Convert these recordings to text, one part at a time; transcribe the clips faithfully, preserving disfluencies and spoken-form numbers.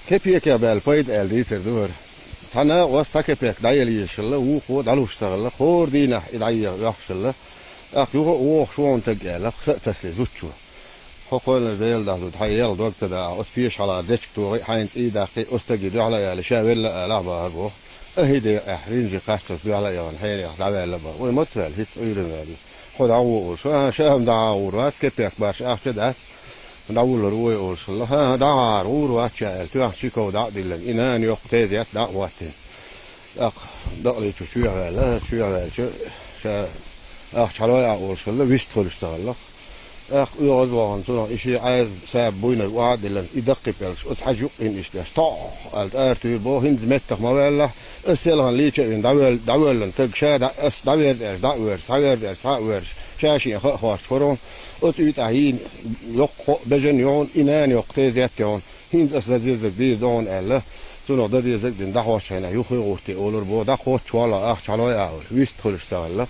Кепекех баьлла пайда аьлла дийцар ду хӀара. Цхьа накъост цхьа кепек дӀаелла езаш хилла, вукхо дӀалуш ца хилла, хӀора дийнахь и дӀаеха йоккхуш хилла. ТӀаккха юха а вохуш вон стаг аьлла, са а тасале зудчо. Хьо кхоьллинчу Делан дуьхьа зуда, хьайн егӀа дог ца дахь, оцу пеша хьалха дечиг тохий, хьайна цӀий даккхий, оцу стаге дуьхьал а яьлла, ша велла а алахь бахьар боху. Ахи декъехь, ринжи кхаччалц дуьхьал а яхана, хьенех дӀаваьлла бахьар. Вай маца ваьлла, хӀинцца Ӏуьйран ваьлла. Хьо дӀагӀо олуш, хӀан, ша-м дӀагӀур вац, кепек баш ахча дац. ДӀавуллур ву вай олуш хилла. ХӀан, хӀан, дӀагӀара гӀур вац ша аьлла, тоьхна чу ков дӀа а диллина, и нана йоккха тезет дӀа а хӀоттийна. ТӀаккха дакъаличу чоьхьа ваьлла, чоьхьа ваьлча, ша ахча хьалой ахь олуш хилла, вист хуьлуш ца хилла. ТӀаккха оьгӀаз вахана цунах и шен Ӏаьржа саба буйнарг охьа а диллина, и даккхий пӀелгаш оцу хьажа юккъе иштта деш, тохь аьлла, тӀара туьйра боху, хӀинца меттах ма ваьллахь, аса селхана лийча а вина, дӀавоьл-, дӀавоьллина стаг ша дӀа-, ас дӀаверза аьлча, дӀа а воьрзуш, схьаверза аьлча, схьа а воьрзуш, ша шена ха а хоттуш хӀара вон, оцу уьйтӀахь йийна йоккха кхоъ бежана ю хьуна, и нана йоккха тезет ю хьуна, хӀинца ас дан дезарг дийр ду хьуна аьлла, цунах дан дезарг дина дӀахьочу хенахь, юххе а гӀурте олура боху, дӀакхоччуш валахь, ахча хьалой ахь олуш, вист хуьлуш ца хилла.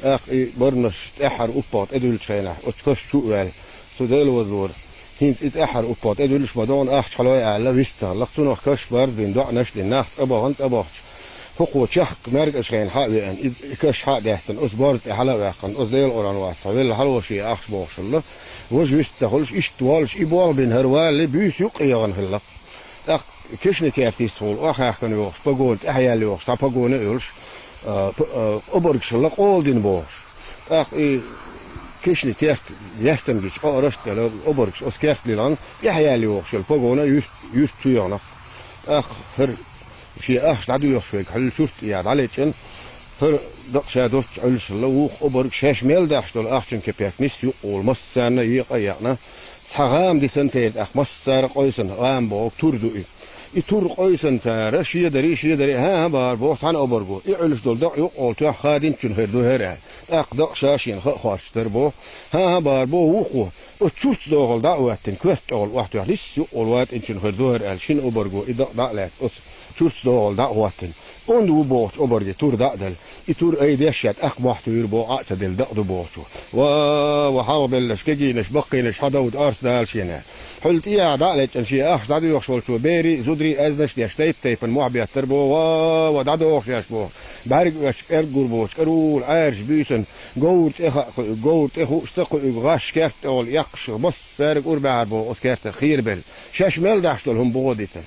ТӀаккха и барамаш тӀаьххьара уппагӀа тӀедуьллучу хенахь, оцу каш чу а ваьлла, цу Делан вазлора, хӀинца и тӀаьххьара уппагӀа тӀедуьллуш ма ду хьуна, ахча хьалой ахь аьлла, вист ца хилла. Цунах каш барз бина, доӀанаш а дина, нах цӀа бахана, цӀа бахча. ХӀокхо чехка маьркӀажа хенахь хьа а веана, и, и каш хьа а даьстина, оцу борза тӀе хьала а ваьккхина, оцу Делан Къуръан вац, хьо велла хьалаваший ахча бохуш хилла. Важа вист ца хуьлуш, иштта воллуш, и болх бина хӀара валале, буьйса юккъе яхана хилла. ТӀаккха кешнийн керта йистехула охьахаьхкина йохуш, погона тӀаьхьаяьлла йохуш, цхьа погона а йолуш, а, п-, а, обаргаш хилла къола дина бохуш. ТӀаккха и кешнийн керта яьстина гича, къа а, рашт а делла, обаргаш оцу керта лилхина, тӀаьхьаяьлла йохуш йолу погона юьрт-, юьрта чу яхана. ТӀаккха хӀара шен ахча дӀадоьхуш верг хьуьлла шурт тӀе яха дӀалечкъина, хӀара дакъа ша доцчу Ӏуьллуш хилла, вукху обарг шаьш мел дахьаш долу ахчан кепек нисса юккъе волу массарна а екъа а екъна, цхьа гӀама дисина церан тӀаккха массара а къойсина, гӀама бохург тур ду и. И тур къойсина цара, шедарий, шедарий, хӀан-хӀа бахьара боху цхьана обарго, и Ӏуьллуш долу дакъа юккъе волу тоьхна хадинчун хир ду хӀара аьлла. ТӀаккха дакъа ша шена ха а хоттуш дара боху, хӀан-хӀа бахьара боху вукхо, оцу чуртца догӀал дӀа а хӀоттийна, коьрта тӀехула охьатоьхна, нисса юккъе волу ватӀинчун хир ду хӀара аьлла, шина обарго и дакъа дӀа а лаьцна, оцу чуртца догӀал дӀа а хӀоттийна, онда ву бохучу обарге тур дӀа а делла, и тур айдеш а, тӀаккха мохь туьйра боху, Ӏа а ца делла дакъа ду бохучо. Ва, ва, хьалхабелларш, кегийнаш, баккхийнаш, хьадовда орца дала шена. Хьуьлла тӀехьа дӀа а лечкъина, шен ахча дӀадоьхуш волчо берий а, зударий а аьзнаш а деш, тайп-тайпана мохь беттара боху, ва, ва, дӀадохуш еш боху. БӀаьрг оьцуш, кӀерг гур боцуш, кӀарул, Ӏаьржа буьйсанна, говр тӀе хаа кхуьуьйту, говр тӀе хууш ца кхуьуьйту, гӀаш керта тӀехула эккхаш, массаьрга ур баьхьара боху оцу кертах херабелла. Шаьш мел дахьаш долу хӀума бухо дитина.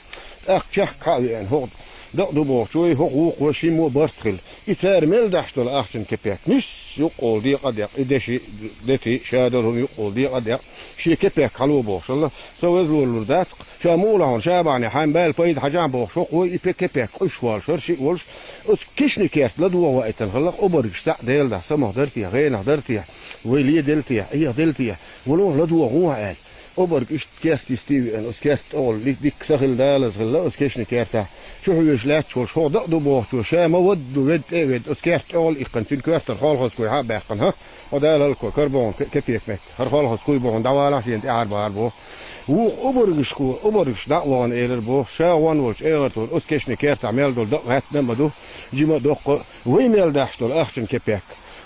ТӀаккха чехка хьа а веана, хӀокху дакъа ду бохучуй, хӀокху вукхо шиммо барт хилла. И цара мел дахьаш долу ахчан кепек нисса юккъе волу декъа а декъна, и деши, дети, ша долу хӀума юккъе волу декъа а декъна, шен кепек хьало бохуш хилла. Со веза лорур дац-кх, ша муха лахьана ша бахьана, хьайн баьлла пайда хьажахьа бохуш, хӀокхо и пе-, кепек къуьйсуш волуш, хӀара шиъ волуш, оцу кешнийн керта ладогӀа ваийтина хилла-кх обаргаш, цхьаъ Дела дахь, самах дара те, гӀенах дара те, вай ледела те, Ӏеха дела те, валлахӀи ладогӀа гӀо аьлла. Обарг иштта керта йисте а веана, оцу керта тӀехула дикка са хилла далаза хилла оцу кешнийн кертахь. Чу хьоьжуш лаьтташ волуш, хӀокху дакъа ду бохучо, ша ма вадда ду, ведда тӀе а ведда, оцу керта тӀехула иккхина, цуьнан коьртана холхазкуй хьа а баьккхина, хӀа, хьо далаллакой, кара бохуна ке-, кепек метта, хӀара холхазкуй бохуна, дӀавалахь шена тӀаьхьара бахьара боху. Вукху обаргашко, обаргаш дӀа а вахана элира боху, ша гӀон волчу эгӀар тхуна оцу кешнийн кертахь мел долу дакъа гӀаьттина а ма ду, жима а доккха а, вай мел дахьаш долу ахчан кепек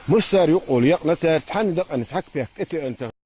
массара юккъе волу екъна цара, цхьана дакъана цхьа кепек тӀетоьъна ца